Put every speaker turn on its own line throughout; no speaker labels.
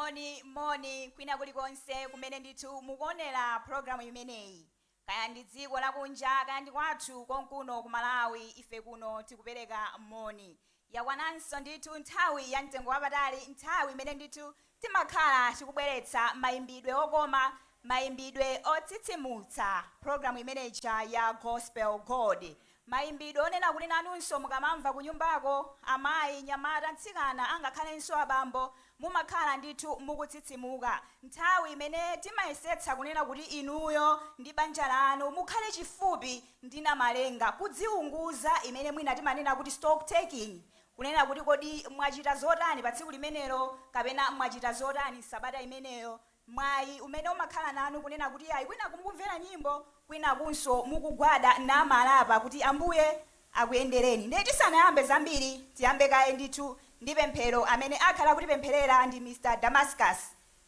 Moni moni kwina kulikonse kumene ndithu mukuonera programu imeneyi, kaya ndi dziko lakunja, kaya ndi kwathu konkuno ku Malawi, ife kuno tikupereka moni. Yakwananso ndithu nthawi ya mtengo wapatali, nthawi imene ndithu timakhala tikubweretsa mayimbidwe okoma, mayimbidwe otsitsimutsa, programu imeneja ya Gospel Gold, mayimbidwe onena kuti nanunso mukamamva kunyumbako, amayi, nyamata, mtsikana, angakhalenso abambo, mumakhala ndithu mukutsitsimuka. Nthawi imene timayesetsa kunena kuti inuyo ndi banja lanu mukhale chifupi ndi Namalenga, kudziunguza, imene mwina timanena kuti stock taking, kunena kuti kodi mwachita zotani pa tsiku limenelo kapena mwachita zotani sabata imeneyo. Mwayi umene umakhala nanu kunena kuti ayi, kwina mukumvera nyimbo, kwina kunso mukugwada namalapa kuti Ambuye akuyendereni. Ndiye tisanayambe zambiri, tiyambe kaye ndithu ndi pemphero. Amene akhala kutipempherera ndi Mr Damascus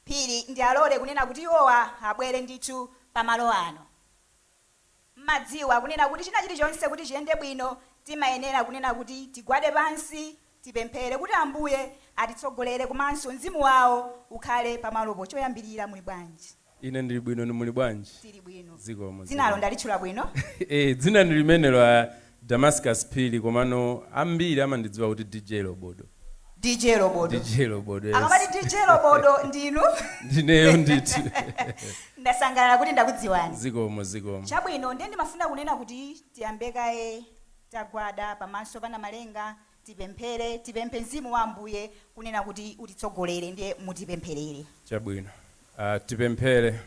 Phiri. Ndi alole kunena kuti iwowa abwere ndithu pamalo ano. Mmadziwa kunena kuti china chilichonse kuti chiyende bwino, timayenera kunena kuti tigwade pansi, tipemphere kuti Ambuye atitsogolere komanso mzimu wawo ukhale pamalopo. Choyambirira, muli bwanji?
Ine ndili bwino, ni muli bwanji?
Tili bwino.
Zikomo.
Dzinalo ndalitchula bwino?
Eh, dzina ndi limenelo la Damascus Phiri, komano ambiri amandidziwa kuti DJ Lobodo.
DJ Lobodo.
DJ Lobodo, yes.
Akamati DJ Lobodo, ndinu?
Ndineyo ndithu.
Ndasangalala kuti ndakudziwani.
Zikomo, zikomo.
Chabwino, ndiye ndimafuna kunena kuti tiyambe kaye tagwada pamaso pa Namalenga, tipemphere, tipemphe mzimu wa Ambuye kunena kuti utitsogolere. Ndiye mutipempherere.
Chabwino, tipemphere.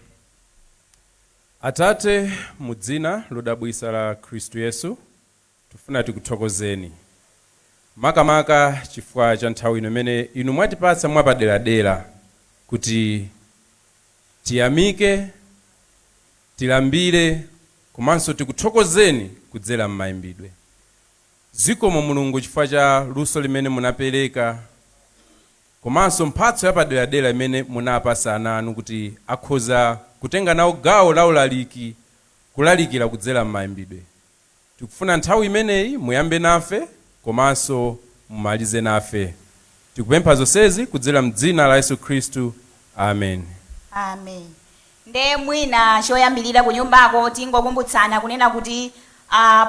Atate, mu dzina lodabwisa la Khristu Yesu, tifuna tikuthokozeni makamaka chifukwa cha nthawi ino imene inu mwatipatsa mwapaderadera kuti tiyamike, tilambire komanso tikuthokozeni kudzera m'mayimbidwe. Zikomo Mulungu chifukwa cha luso limene munapereka komanso mphatso yapaderadera imene munapasa ana anu kuti akhoza kutenga nawo gawo la ulaliki, kulalikira kudzera m'mayimbidwe. Tikufuna nthawi imeneyi muyambe nafe komanso mumalize nafe. Tikupempha zonsezi kudzera mdzina la Yesu Khristu, amen.
Amen. Nde mwina choyambirira, kunyumbako tingokumbutsana kunena kuti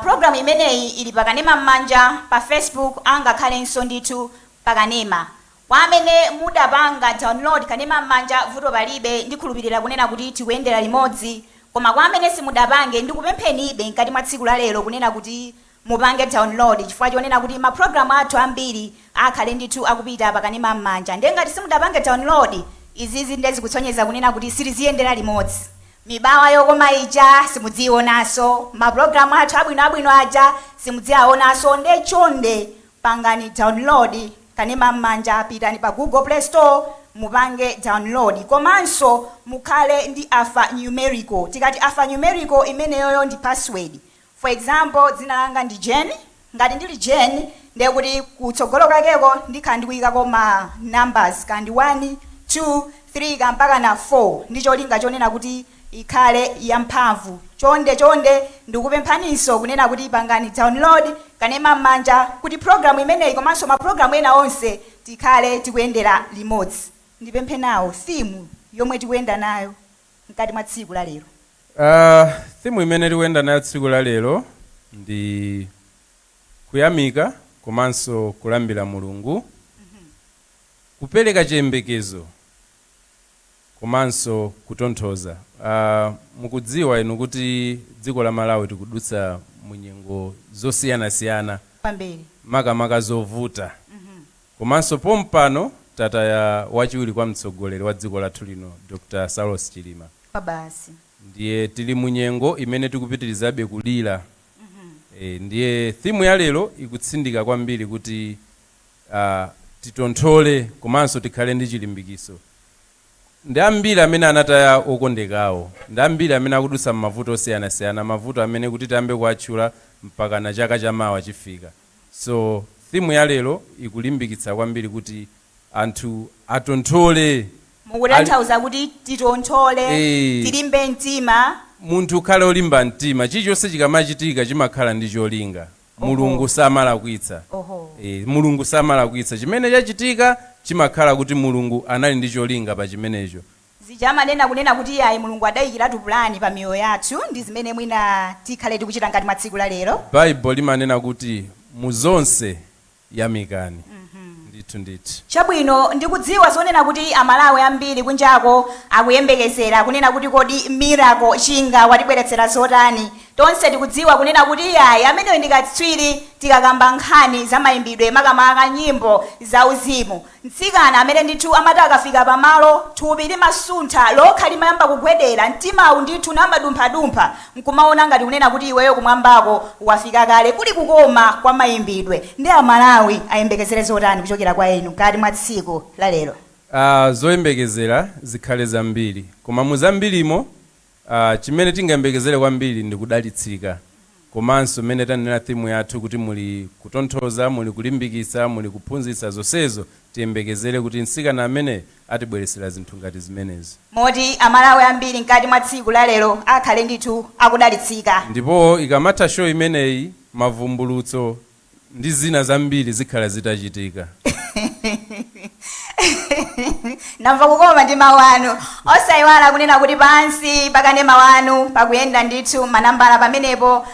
programu imeneyi ili pakanema m'manja pa Facebook, angakhalenso ndithu pakanema. Kwa amene mudapanga download kanema m'manja, vuto palibe, ndikhulupirira kunena kuti tikuyendera limodzi. Koma kwa amene simudapange, ndikupemphenibe mkati mwa tsiku la lero kunena kuti mupange download, chifukwa chonena kuti mapulogalamu athu ambiri akhale ndithu akupita pakanema m'manja. Ndiye ngati simudapange download, izizi ndiye zikutsonyeza kunena kuti sitiziyendera limodzi. Mibawa yokoma ija simudzionanso, mapulogalamu athu abwinoabwino aja simudziaonanso. Ndiye chonde pangani download kanema m'manja, pitani pa Google Play Store, mupange download, komanso mukhale ndi alphanumerical. Tikati alphanumerical, imeneyoyo ndi password. For example, dzina langa ndi Jane. Ngati ndili Jane, ndiye kuti kutsogolo kwakeko ndikhala ndikuyikako ma numbers, kandi 1, 2, 3 ka mpaka na 4, ndi cholinga chonena kuti ikhale yamphamvu. Chonde chonde ndikupemphaninso kunena kuti pangani download kanema m'manja kuti programu imeneyi komanso mapulogalamu ena onse tikhale tikuyendera limodzi. Ndipemphe nawo theme yomwe tikuyenda nayo mkati mwa tsiku la lero.
Theme imene tikuyenda nayo tsiku la lero ndi kuyamika komanso kulambira Mulungu, kupereka chiyembekezo komanso kutonthoza. Mukudziwa inu kuti dziko la Malawi tikudutsa munyengo zosiyanasiyana,
Kwambiri.
makamaka zovuta, komanso pompano tataya wachiwiri kwa mtsogoleri wa dziko lathu lino, Dr Saulos Chilima.
Kwa basi.
Ndiye tili munyengo imene tikupitirizabe kulira. Ndiye theme ya lero ikutsindika kwambiri kuti titonthole komanso tikhale ndi chilimbikiso. Ndi ambiri amene anataya okondekawo, ndi ambiri amene akudutsa m'mavuto osiyanasiyana, mavuto amene kuti tiyambe kuatchula mpaka na chaka chamawa chifika. So theme ya lero ikulimbikitsa kwambiri kuti anthu atonthole.
Mukutanthauza kuti titonthole, tilimbe mtima.
Munthu ukhale olimba mtima. Chilichonse chikamachitika chimakhala ndi cholinga. Mulungu samalakwitsa.
Oho.
E, Mulungu samalakwitsa. Chimene chachitika chimakhala kuti Mulungu anali ndi cholinga pa chimenecho.
Zija amanena kunena kuti ayi, Mulungu adayikiratu pulani pa miyoyo yathu, ndi zimene mwina tikhale tikuchita ngati mwa tsiku la lero.
Baibulo limanena kuti muzonse yamikani. Ndithu ndithu.
Chabwino, ndikudziwa zonena kuti Amalawi ambiri kunjako akuyembekezera kunena kuti kodi Miracle Chinga watibweretsera zotani. Tonse tikudziwa kunena kuti iyayi, ameneyo ndi katswiri tikakamba nkhani za mayimbidwe, makamaka nyimbo za uzimu. Mtsikana amene ndithu amati akafika pamalo thupi limasuntha lokha, limayamba kugwedera, mtimawu ndithu namadumphadumpha, nkumaona ngati kunena kuti iweyo kumwambako wafika kale, kuli kukoma kwa mayimbidwe. Ndi Amalawi ayembekezere zotani kuchokera kwa inu mkati mwa tsiku la lero?
Zoyembekezera zikhale zambiri, koma mu zambirimo chimene tingayembekezere kwambiri ndi kudalitsika, komanso mmene tanena theme yathu kuti muli kutonthoza, muli kulimbikitsa, muli kuphunzitsa, zonsezo tiyembekezere kuti mtsikana amene atibweresera zinthu ngati zimenezi.
Moti Amalawi ambiri mkati mwa tsiku la lero akhale ndithu akudalitsika.
Ndipo ikamatha show imeneyi, mavumbulutso ndi zina zambiri zikhala zitachitika.
Ndamva kukoma ndi mawu anu. Osayiwala kunena kuti pansi pakanema wanu pakuyenda ndithu manambala pamenepo,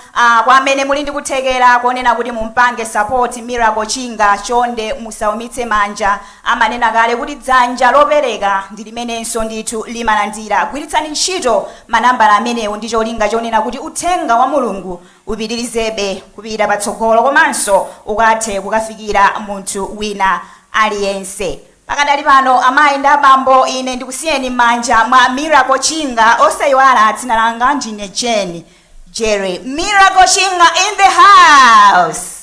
kwa amene muli ndi kuthekera kuonena kuti mumpange support Miracle Chinga, chonde musaumitse manja. Amanena kale kuti dzanja lopereka ndi limenenso ndithu limalandira. Gwiritsani ntchito manambala amenewo ndi cholinga chonena kuti uthenga wa Mulungu upitirizebe kupita patsogolo, komanso ukathe kukafikira munthu wina aliyense. Pakadali pano, amayi ndi abambo, ine ndikusiyeni m'manja mwa Miracle Chinga. Osayiwala, dzina langa ndine Jane Jerry. Miracle Chinga in the house.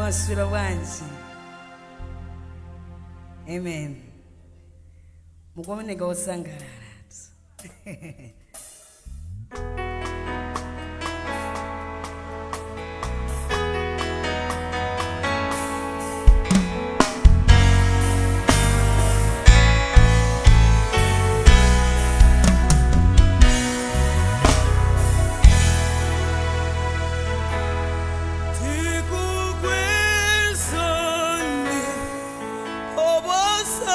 Mwaswera bwanji? Amen. Mukuoneka osangalala.
Tikukwezani obosonse.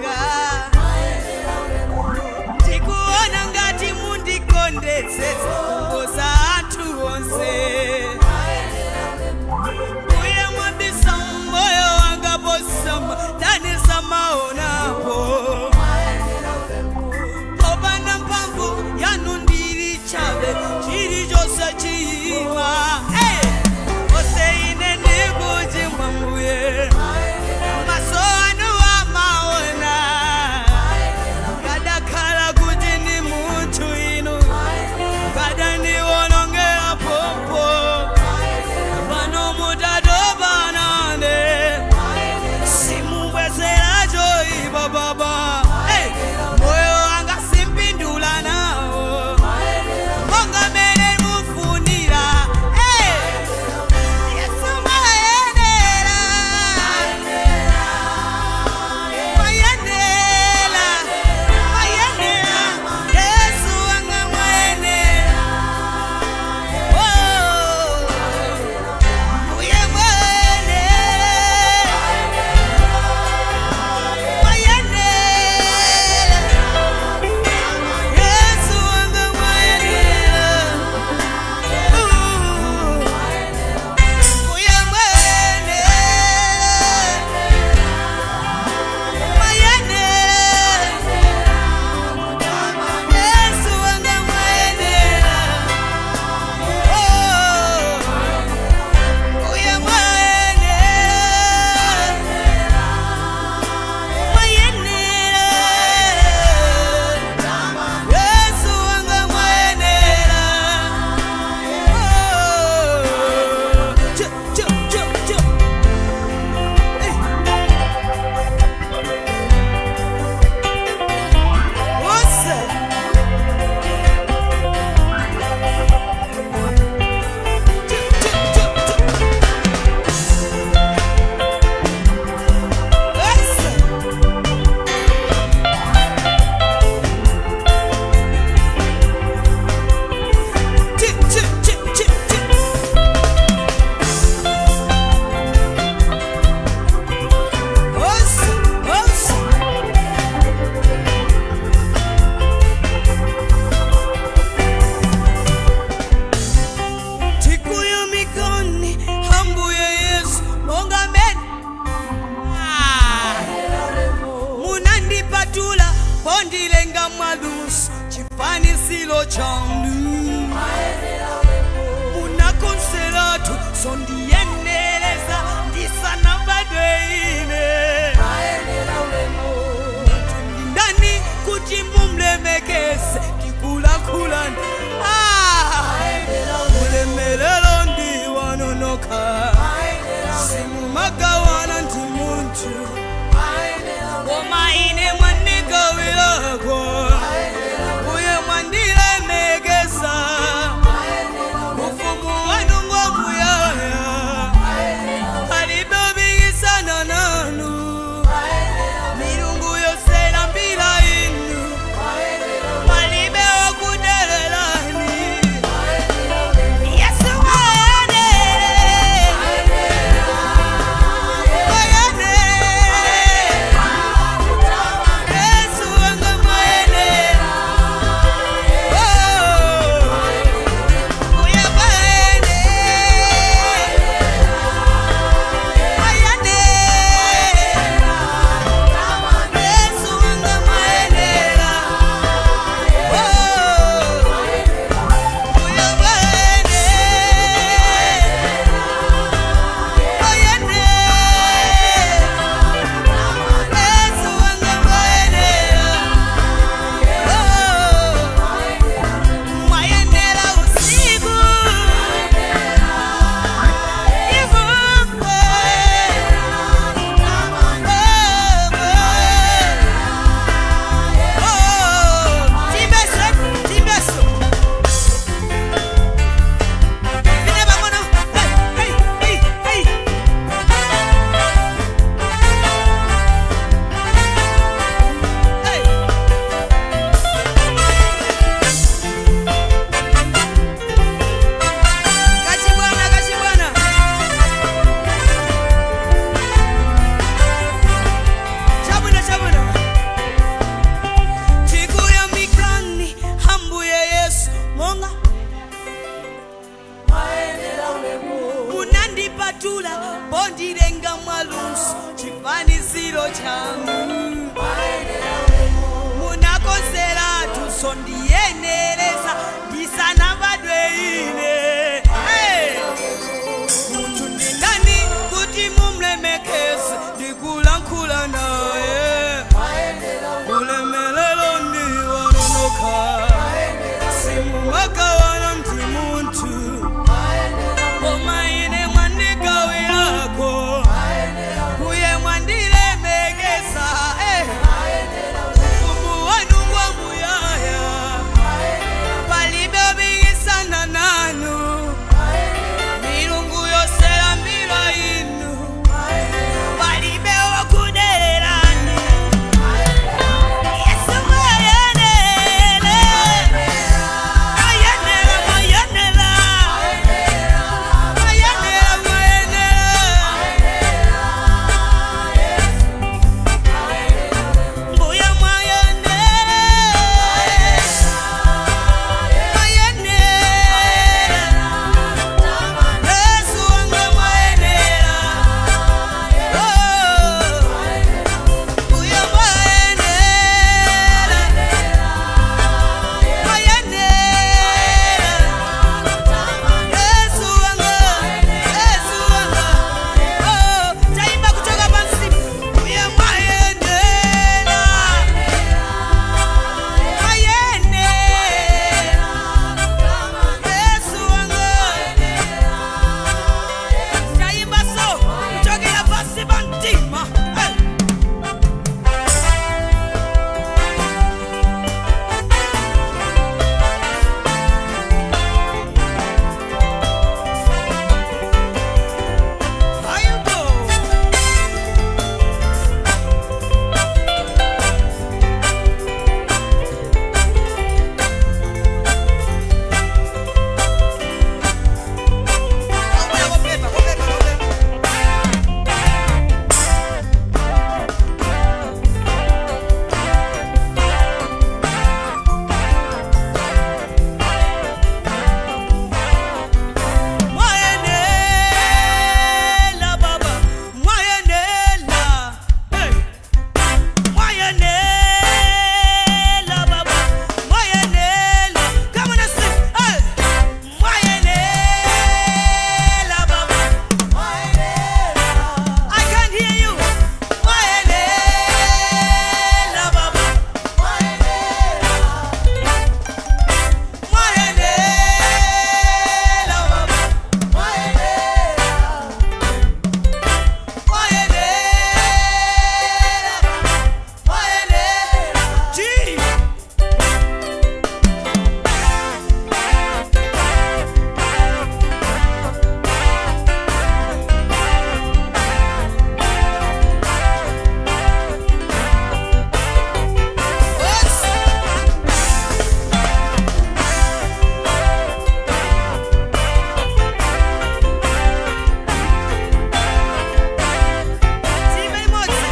wanga. Ndikuona ngati mundikondetsetsa kuposa anthu onse. Mbuye mwabisa moyo wanga posama ndani samaonapo. Popanda mphamvu yanu ndili chabe, chilichonse chiyima. Hey! Ose ine ndikuchimwa Mbuye, maso anu amaona. Kadakhala kuti ndi munthu inu, kadandiwonongera pompo. Pano mutatopanane, simubwezera choyipa baba. Hey! Moyo wanga simpindula nawo monga mene mufunira. Hey! Yesu mayenera, mayenera, mayenera. Yesu wanga mayenera. Oh, uye mayenera, mayenera. Yesu wanga mayenera. Uye mayenera, mayenera. Yesu wanga mayenera. Oh, uye mayenera, mayenera. Yesu wanga mayenera. Oh, chu, chu, chu, chu. Hey. What's up? Chu, chu, chu, chu. What's up? Chu, chu, chu, chu, chu. What's up? What's up? Tikuyo mikoni hambuye Yesu monga mene munandipatula pondilenga mwaluso chifanisilo chanu munakonseratu sondiyeneleza ndisanabadwe ine. Ndani kuti mumlemekeze ndikulakulani. Ulemelelo ndiwanonoka, simumagawana ndi munthu, koma ine mwandigawirako. Uye mwandilemekeza, ufumu wanu ngwamuyaya, palibe opikisana nanu. Milungu yonse lambira inu, palibe wokudelelani. Yesu mayenera, Kusondiyenereza ndisanabadwe ine. Hey! Munthu ndi ndani kuti mumlemekeze ndikulankhula naye? Ulemelelo ndi wanu nokha, simumagawana ndi munthu, koma ine mwandigawirako, kuye mwandilemekeza. Eh. Ufumu wanu ngwamuyaya, palibe opikisana nanu, milungu yonse lambira inu, palibe wokuderani. Yesu mwayenera, ayenera, mwayenera, ayenera, mwayenera. Mbuya mwayenera, mwayenera, Yesu wanga mwayenera, oh, mbuya mwayenera, mwayenera, Yesu wanga, Yesu wanga, oh, taimba kutoka pansi, mbuya mwayenera, mwayenera, Yesu wanga. Taimba so kuchokera pansi pa mtima. Hey! How you go? Go paper, go paper, go paper. Mwayenela baba, mwayenela, hey. Mwayenela baba, mwayenela. Come on and sing, hey. Mwayenela baba, I can't hear you. Mwayenela baba, mwayenela baba, mwayenela baba, mwayenela. Gee. Yes. Time imodzi.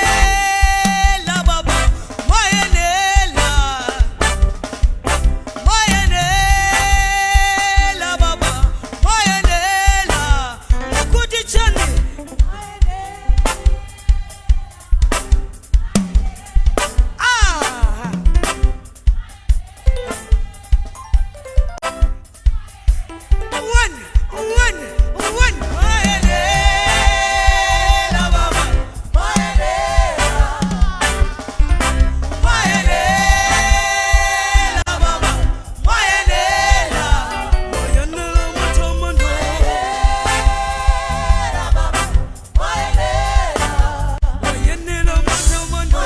Mwayenela baba, mwayenela, mwayenela baba, mwayenela. Mukuti chani? Ah! One, one, one. Mwayenela baba, mwayenela, mwayenela baba, mwayenela, mwayenela matamando. Mwayenela matamando.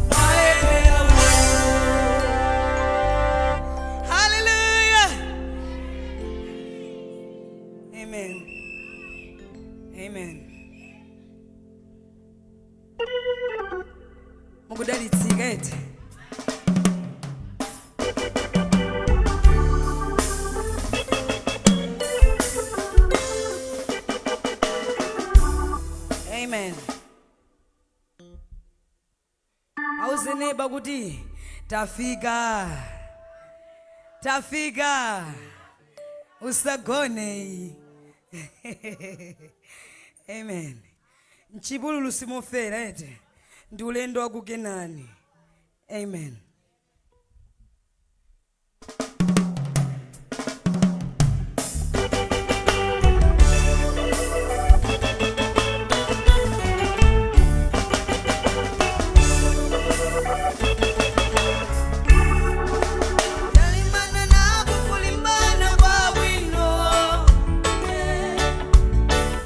Mwayenela. Hallelujah. Amen. Amen. Mukudalitsika eti. Amen. Auze neighbor kuti tafika. Tafika. Usagone. Amen. Mchipululu simofera ete ndi ulendo wa ku Kenani. Amen. Dalimana nako kulimbana kwa bwino.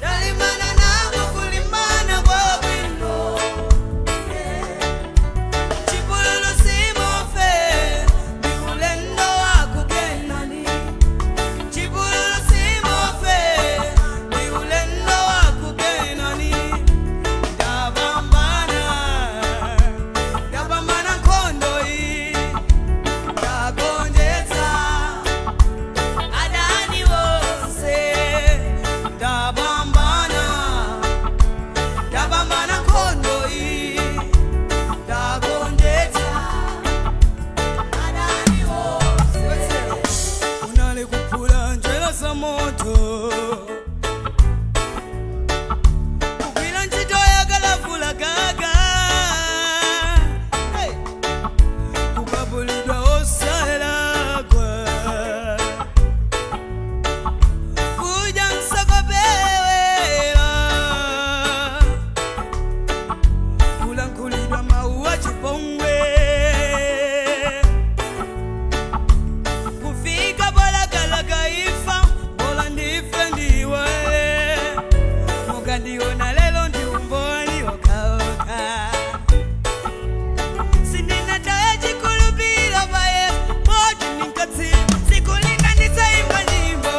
Dalimana nako kulimbana kwa bwino. Chipululu simofe ndi ulendo wa ku Kenani. Chipululu simofe ndi ulendo wa ku Kenani. Ndapambana, ndapambana nkhondo iyi. Ndagonjetsa adani wonse. Ndapambana, ndapambana nkhondo iyi. Ndagonjetsa adani wonse. Unali kuphula njwela za moto, kugwira ntchito yakalavula gaga. Hey! Kukabulidwa osalakwa, kuja nsakopewela, kulankhulidwa mawu achipongwe, kufika polakalaka ifa bola ndife ndiwe. Mukandiona lelo ndi umboni okhaokha. Sindinataye chikhulupiriro pa Yesu, poti ndinkatsiba sikulinga nditsaimba nyimbo.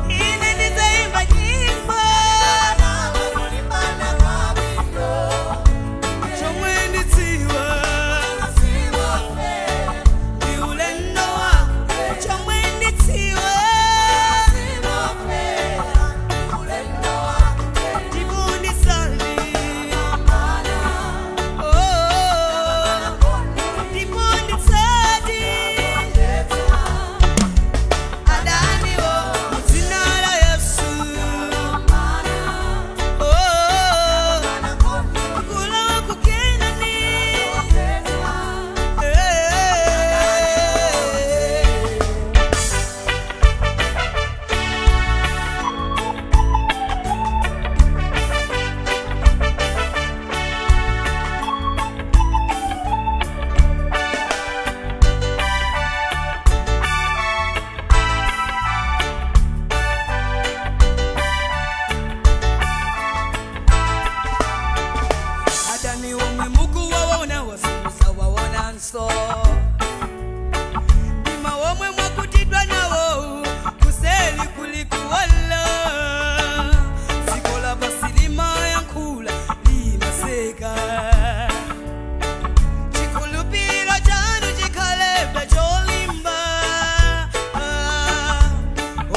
Ine nditsaimba nyimbo. Chomwe ndidziwa ndi ulendo wako. Chomwe ndidziwa ndikundisali. Oh, ndikunditsati adaniwo muzina la Yesu. Oh, kulawa ku Kenani. Hey. Adani womwe mukuwaona wasimusa waonanso, ndima womwe mwakutidwa nawo kuseli kulikuwala. Dziko lapasi limayankhula limaseka. Chikhulupiriro chanu chikhalebe cholimba.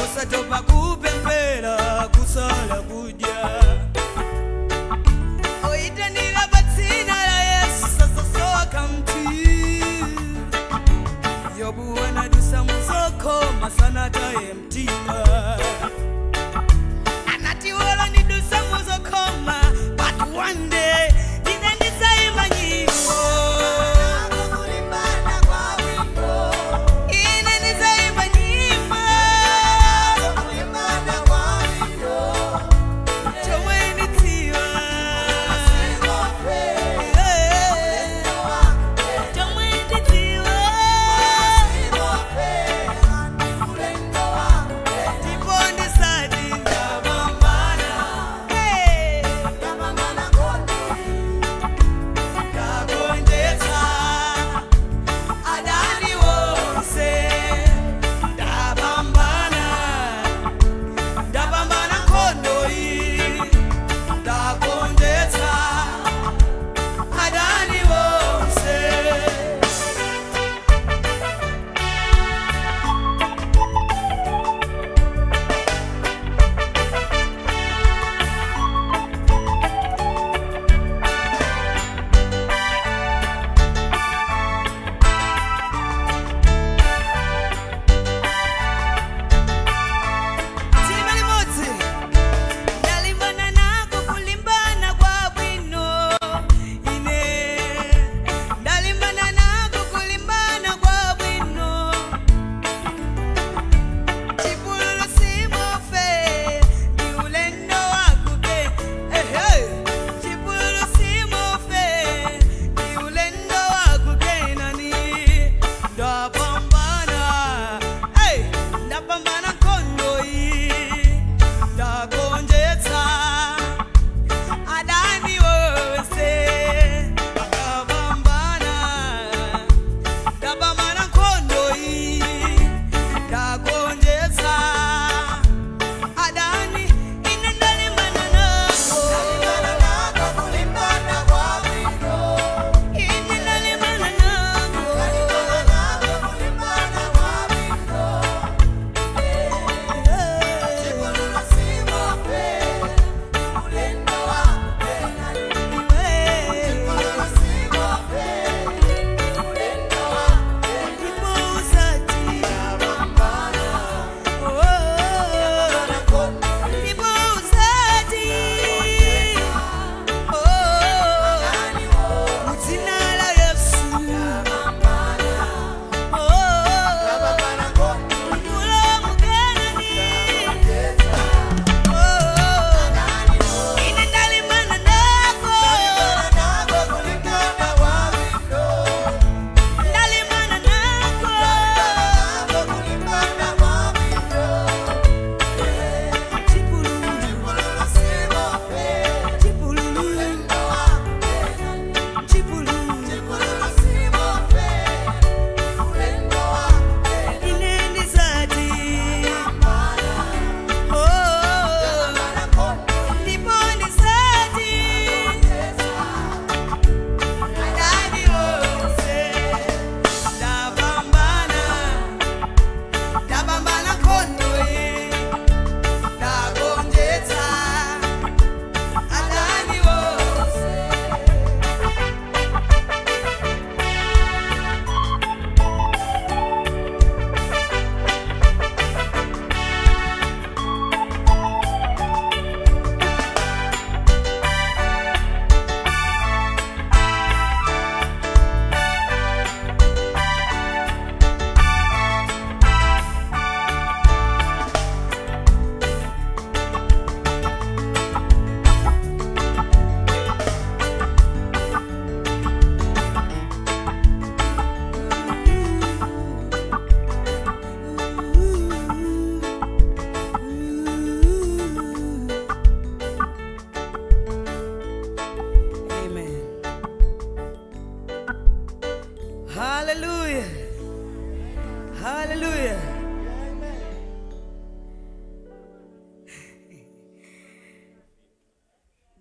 Osatopa kupemphera kusala kudya. Oitanira patsina la Yesu sasosowa kamti. Yobu anadusa muzokoma sanataye mtima. Anati wala nidusa muzokoma, but one day ine nditsaimba nyimbo. Ine nditsaimba nyimbo. Chomwe ndidziwa. Chomwe ndidziwa.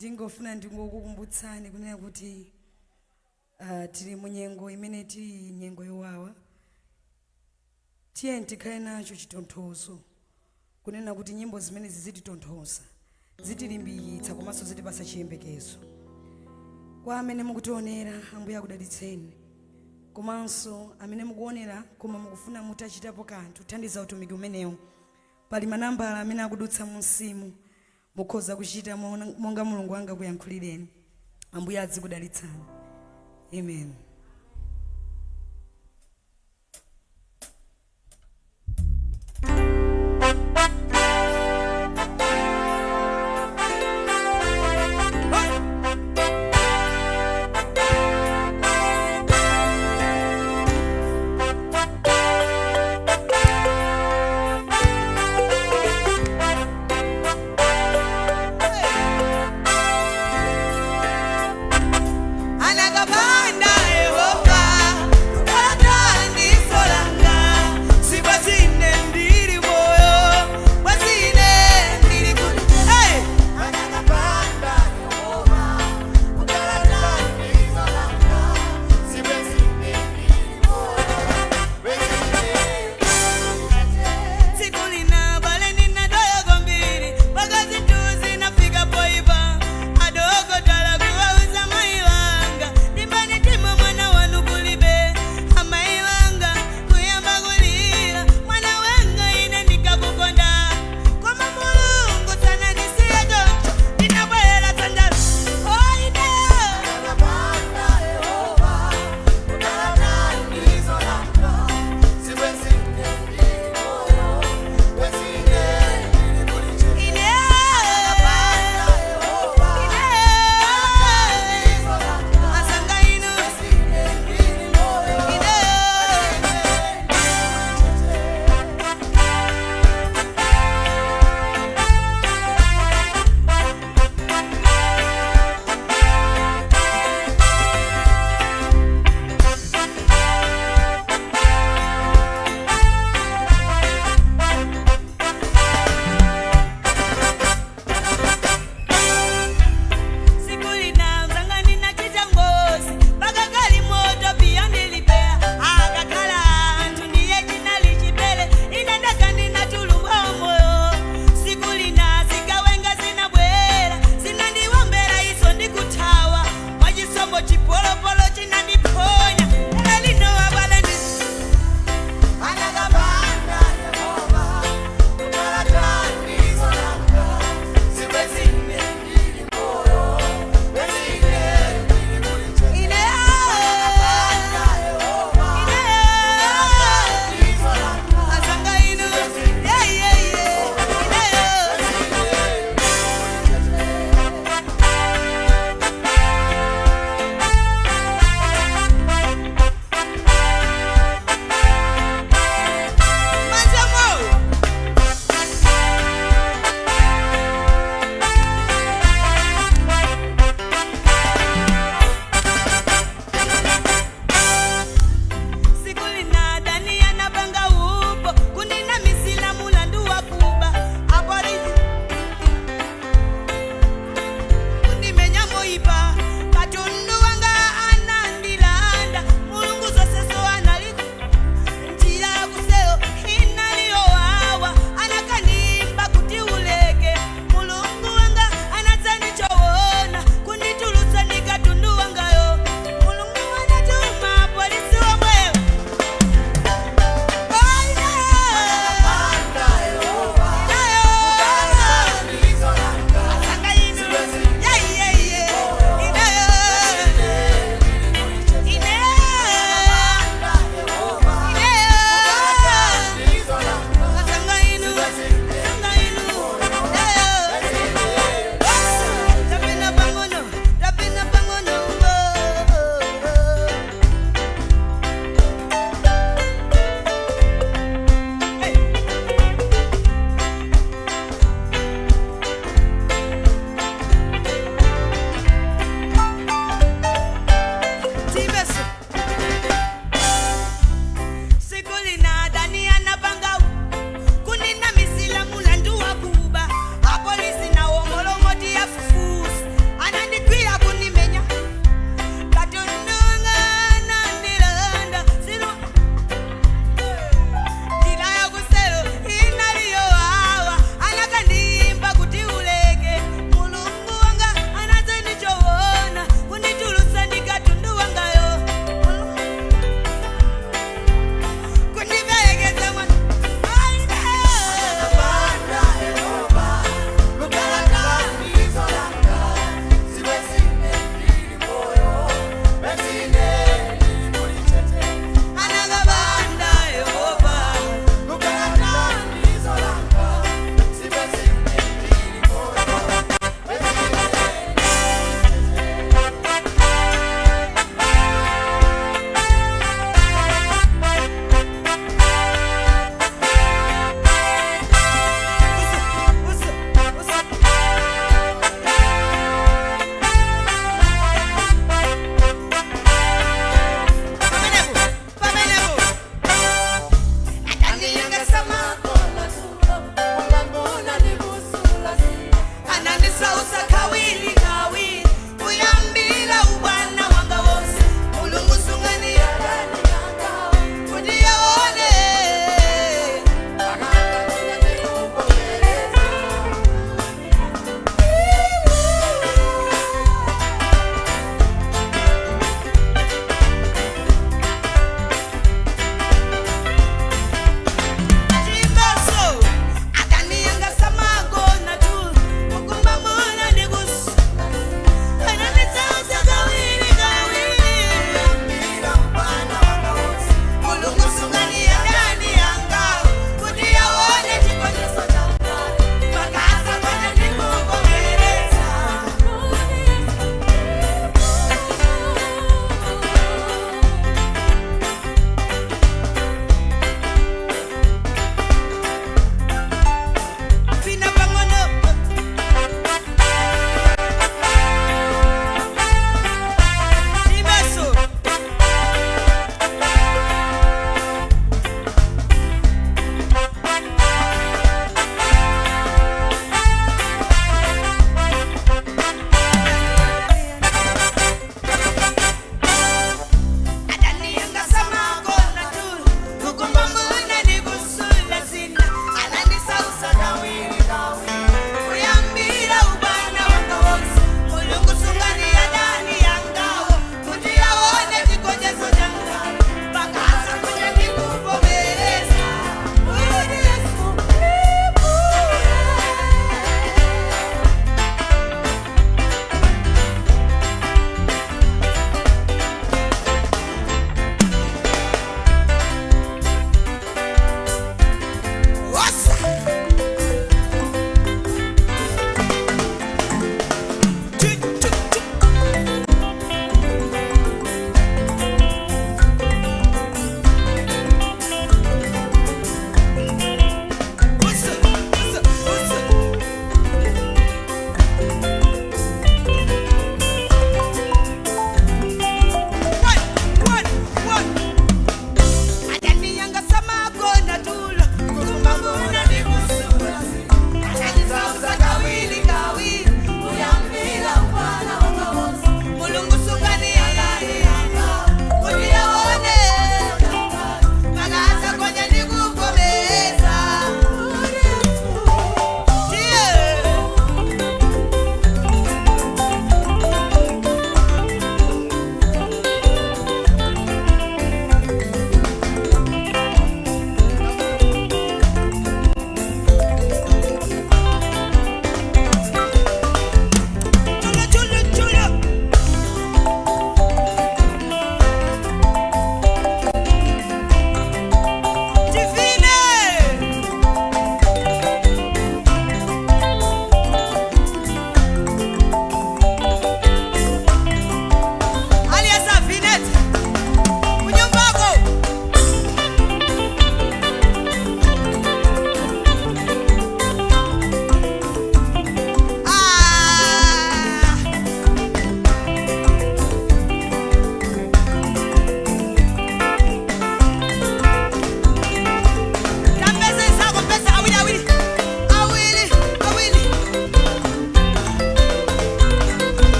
Ndingofuna ndingokukumbutsani kunena kuti tili munyengo imene tili nyengo yowawa. Tiye tikhale nacho chitonthozo, kunena kuti nyimbo zimenezi zititonthoza, zitilimbikitsa komanso zitipasa chiyembekezo. Kwa amene mukutionera, Ambuye akudalitseni, komanso amene mukuonera koma mukufuna mutachitapo kanthu kuthandiza utumiki umenewu, pali manambala amene akudutsa munsimu, mukhoza kuchita monga Mulungu angakuyankhulireni. Ambuye adzikudalitsani. Amen.
Anakapanda.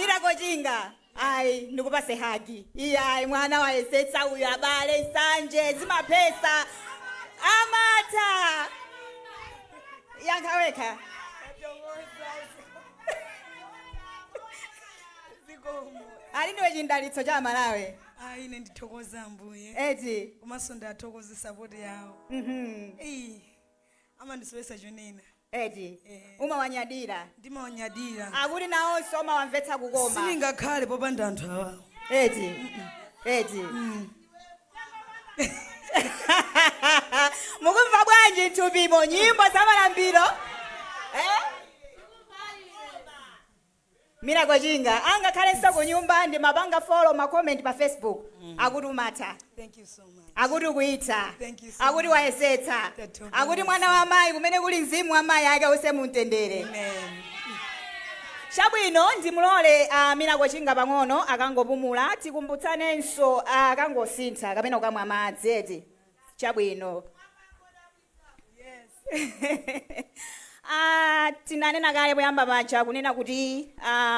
Miracle Chinga, ayi, ndikupase hug. Iyayi, mwana wayesetsa uyu, abale, sanje zimapesa amata yankha wekha. Ali ndiwe chindalitso cha Malawi.
Ayi, ine ndithokoza Ambuye.
Eti.
Komanso ndathokoza support yawo. Eyi, amandisowesa chonena.
Eti.
Eh.
Umawanyadira.
Ndimawanyadira.
Akuti nawonso umawamvetsa kukoma.
Siningakhale popanda anthu awawo.
Eti, eti. Mukumva bwanji mthupimo nyimbo za malambiro, eh? Miracle Chinga angakhalenso ku nyumba ndi mapanga follow, ma comment pa Facebook, akuti umatha.
Thank you so much.
Akuti ukuitha.
Thank you so
Akuti
much.
wayesetsa.
Tathokoza.
Akuti mwana wa mayi, kumene kuli mzimu wa mayi ake use mumtendere.
Amen.
Chabwino, ndimulole Miracle Chinga pang'ono akangopumula, tikumbutsanenso akangosintha kapena kukamwa madzi, eti? Chabwino. Tinanena kale poyamba paja kunena kuti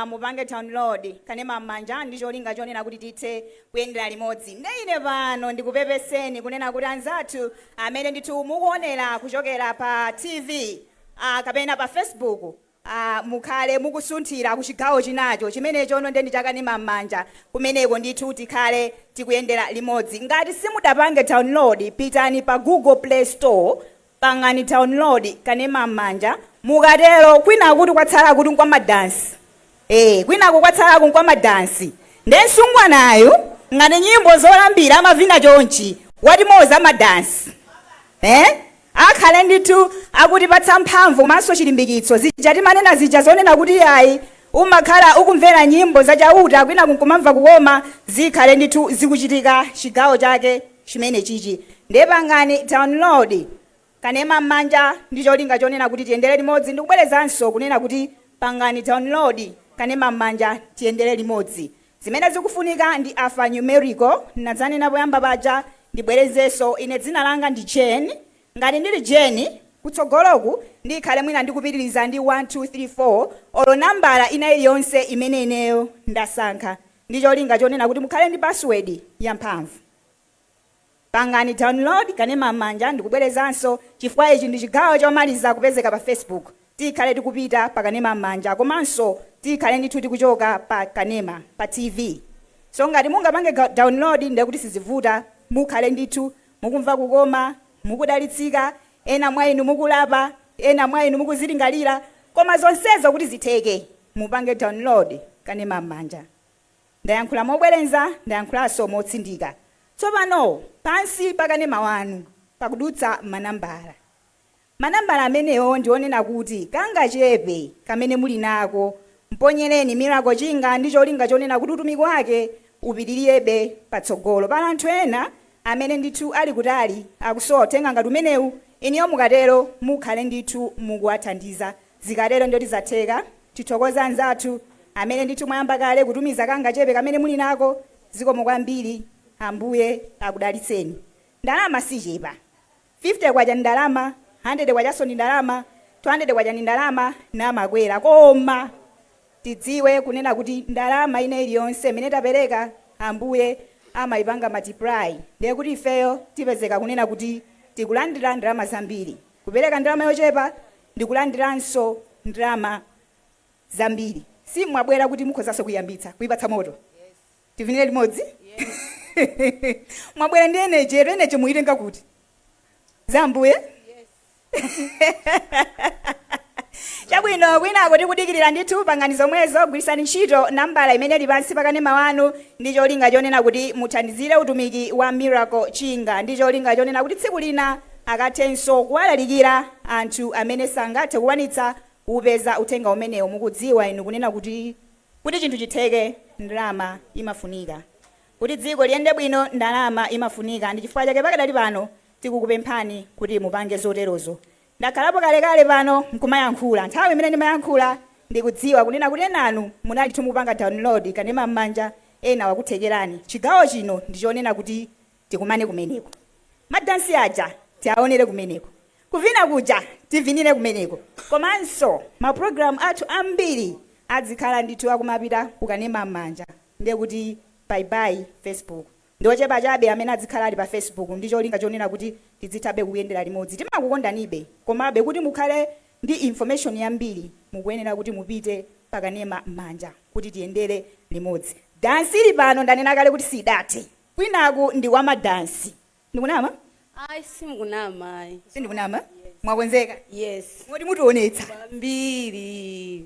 mupange download kanema m'manja ndi cholinga chonena kuti tithe kuyendera limodzi. Ndeine pano ndikupepeseni kunena kuti anzathu amene ndithu mukuonera kuchokera pa TV kapena pa Facebook, mukhale mukusunthira ku chigawo chinacho chimene chono nde ndi chakanema m'manja. Kumeneko ndithu tikhale tikuyendera limodzi. Ngati simudapange download, pitani pa Google Play Store, pangani download kanema m'manja. Mukatero, kwina kuti kwatsala kuti nkwamadansi, kwinako kwatsala nkwamadansi. Nde msungwanayu ngati nyimbo zolambira amavina chonchi, watimoza amadansi, eh? Akhale ndithu akutipatsa mphamvu komanso chilimbikitso. Zija timanena zija zonena kuti ayi, umakhala ukumvera nyimbo zachauta kwina kunkumamva kukoma, zikhale ndithu zikuchitika chigawo chake chimene chichi. Ndiye pangani download kanema m'manja ndi cholinga chonena kuti tiyendere limodzi. Ndikubwerezanso kunena kuti pangani download kanema m'manja, tiyendere limodzi. Zimene zikufunika ndi alphanumerical, nadzanena poyamba paja, ndibwerezenso. Ine dzina langa ndi Jane. Ngati ndili Jane, kutsogoloku ndikhale mwina ndikupitiriza ndi 1 2 3 4 olo nambala ina iliyonse imene ineyo ndasankha, ndi cholinga chonena kuti mukhale ndi password yamphamvu. Pangani download kanema m'manja, ndikubwerezanso, chifukwa ichi ndi chigawo chomaliza kupezeka pa Facebook. Tikhale tikupita pa kanema m'manja, komanso tikhale ndithu tikuchoka pa kanema pa TV. So ngati mungapange download, ndiye kuti sizivuta, mukhale ndithu mukumva kukoma, mukudalitsika, ena mwa inu mukulapa, ena mwa inu mukuzilingalira. Koma zonsezo kuti zitheke, mupange download kanema m'manja. Ndayankhula mobwereza, ndayankhulanso motsindika. Tsopano pansi pakanema wanu pakudutsa manambala. Manambala amenewo ndionena kuti kangachepe kamene muli nako mponyereni Miracle Chinga ndi cholinga chonena kuti utumiki wake upitirirabe patsogolo. Pala anthu ena amene ndithu ali kutali akusowa uthenga ngati umenewu. Iniyo mukatero mukhale ndithu mukuwathandiza. Zikatero ndoti zatheka. Tithokoza anzathu amene ndithu mwayamba kale kutumiza kangachepe kamene muli nako. Zikomo kwambiri, Ambuye akudalitseni. Ndalama sichepa. 50 kwacha ni ndalama, 100 kwachaso ni ndalama, 200 kwacha ni ndalama, namakwera. Koma tidziwe kunena kuti ndalama ina iliyonse imene tapereka, Ambuye amayipanga multiply. Ndiye kuti ifeyo tipezeka kunena kuti tikulandira ndalama zambiri. Kupereka ndalama yochepa ndikulandiranso ndalama zambiri. Si mwabwera kuti mukhozanso kuyambitsa kuyipatsa moto, tivinire limodzi? Mwabwera ndi energy yetu. Energy muyitenga kuti? Za Ambuye. Chabwino, kwinako tikudikirira ndithu. Pangani zomwezo, gwirisani ntchito nambala imene ili pansi pakanema wanu ndi cholinga chonena kuti muthandizire utumiki wa Miracle Chinga, ndi cholinga chonena kuti tsiku lina akathenso kuwalalikira anthu amene sangathe kukwanitsa kuupeza uthenga umenewo. Mukudziwa inu kunena kuti chinthu chitheke, ndalama imafunika. Kuti dziko liyende bwino, ndalama imafunika. Ndi chifukwa chake pakadali pano tikukupemphani kuti mupange zoterozo. Ndakhalapo kalekale pano nkumayankhula. Nthawi imene ndimayankhula, ndikudziwa kunena kuti enanu munali mukupanga download kanema m'manja, ena wakuthekerani. Chigawo chino ndichonena kuti tikumane kumeneko, madansi aja tiaonere kumeneko, kuvina kuja tivinire kumeneko, komanso mapulogalamu athu ambiri adzikhala ndithu akumapita kukanema m'manja, ndiye kuti bye bye Facebook. Ndi ochepa chabe amene adzikhala ali pa Facebook, ndi cholinga chonena kuti tidzithabe kuyendera limodzi. Timakukondanibe, komabe kuti mukhale ndi information yambiri mukuyenera kuti mupite pakanema m'manja kuti tiyendere limodzi. Dansi ili pano, ndanena kale kuti sidathe, kwinaku ndi wamadansi. Ndikunama?
Ayi, simukunama ayi.
Sindikunama? Mwakonzeka?
Yes.
Moti mutionetsa?
Kwambiri.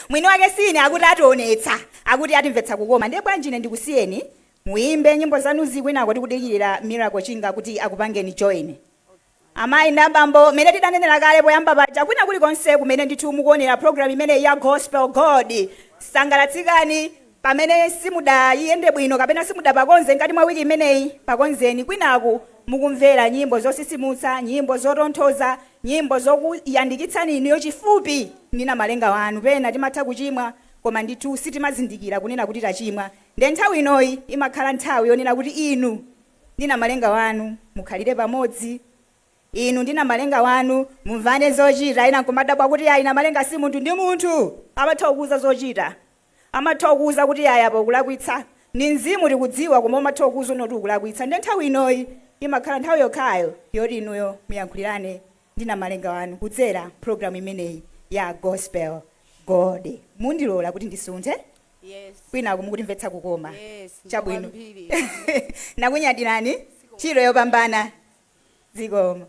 Mwini wake sine akuti ationetsa, akuti atimvetsa kukoma. Ndiye bwanji ine ndikusiyeni muyimbe nyimbo zanuzi, kwinako tikudikirira Miracle Chinga kuti akupangeni join. Amayi ndi abambo, mene tidanenera kale poyamba paja, kwina kulikonse kumene ndithu mukuonera program imeneyi ya Gospel God, sangalatsikani. Pamene simudayiyende bwino kapena simudapakonze mkati mwa wiki imeneyi, pakonzeni kwinaku mukumvera nyimbo zosisimutsa, nyimbo zotonthoza, nyimbo zokuyandikitsani inuyo chifupi ndi Namalenga wanu. Pena timatha kuchimwa, koma ndithu sitimazindikira kunena kuti tachimwa. Nde nthawi inoyi imakhala nthawi yonena kuti inu ndi Namalenga wanu mukhalire pamodzi, inu ndi Namalenga wanu mumvane zochita. Ina nkumadabwa kuti ayi, Namalenga si munthu. Ndi munthu, amatha kukuuza zochita, amatha kukuuza kuti aya apo ukulakwitsa. Ndi mzimu, tikudziwa, koma umatha kukuuza unoti ukulakwitsa. Ndi nthawi inoyi imakhala nthawi yokhayo yoti inuyo muyankhulirane ndi Namalenga wanu kudzera programu imeneyi ya Gospel God. Mundilola kuti ndisunthe?
Yes.
Kwinaku mukutimvetsa kukoma?
Yes.
Chabwino.
Kwambiri.
Nakunyadirani, ntchito yopambana, zikomo.